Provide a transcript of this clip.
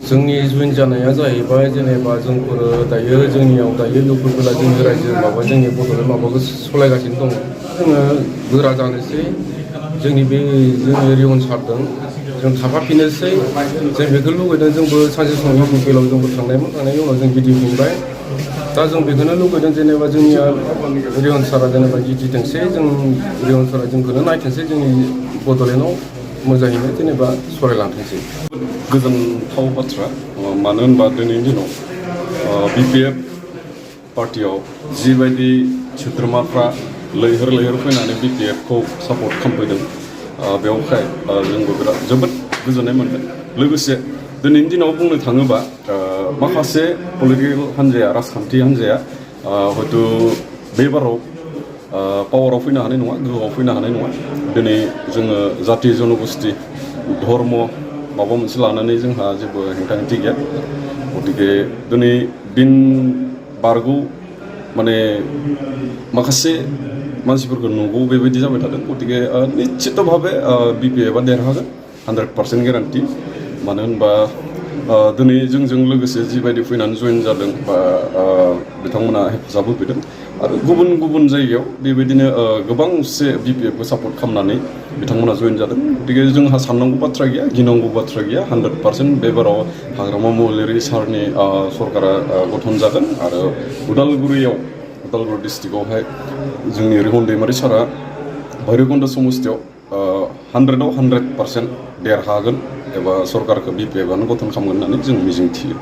जोंनि जुइन जानाया जाहैबाय जेनेबा जोंफोर दायो जोंनियाव दायो लोगोफोरा जोंनि रायजो माबा जोंनि बड'लेण्ड माबाखौ सालायगासिनो दङ जोङो गोरा जानोसै जोंनि बे जोंनि रिउन सारदों जों थाफाफिननोसै जों बेखौ लुगैदों जोंबो सानसे समाव UPL जोंबो थांनायनि उनाव जों गिदिंफिनबाय दा जों बेखौनो लुगैदों जेनेबा जोंनिया रिउन सारा जेनेबा गिदिंथोंसै जों रिउन सारा जोंखौनो नायथोंसै जोंनि बड'लेण्डआव मोजाङैनो जेनेबा सरायलांथोंसै गोजोनथाव बाथ्रा मानो होनबा दिनैनि दिनाव BPF पार्टियाव जिबायदि सोद्रोमाफ्रा लैहोर फैनानै BPF खौ सापर्ट खालामफैदों बेवहाय जोंबो जोबोद गोजोननाय मोनदों लोगोसे दिनैनि दिनाव बुंनो थाङोबा माखासे पलिटिकेल हान्जाया राजखान्थि हान्जाया हयथ' बे बाराव पावाराव फैनो हानाय नङा गोहोआव फैनो हानाय नङा दिनै जोङो जाति जन'गोष्ठि धर्म माबा मोनसे लानानै जोंहा जेबो हेंथा-हेंथि गैया गतिके दिनै दिन बारगौ माने माखासे मानसिफोरखौ नुगौ बेबायदि जाबाय थादों गतिके निश्चित भाबे BPF आ देरहागोन 100% गेरान्टि मानो होनबा दिनै जोंजों लोगोसे जिबायदि फैनानै जइन जादों बा बिथांमोना हेफाजाब होफैदों आरो गुबुन जायगायाव बेबायदिनो गोबांसे BPF खौ सापर्ट खालामनानै बिथांमोना जइन जादों गतिके जोंहा साननांगौ बाथ्रा गैया गिनांगौ बाथ्रा गैया 100% बे बाराव हाग्रामा महिलारि सारनि सरकारा गठन जागोन आरो उदालगुरि डिस्ट्रिक्टआवहाय जोंनि रिहन दैमारि सारा भैरबकुन्द समस्थियाव 100आव 100% देरहागोन एबा सरकारखौ BPF आनो गठन खालामगोन होननानै जों मिजिंथियो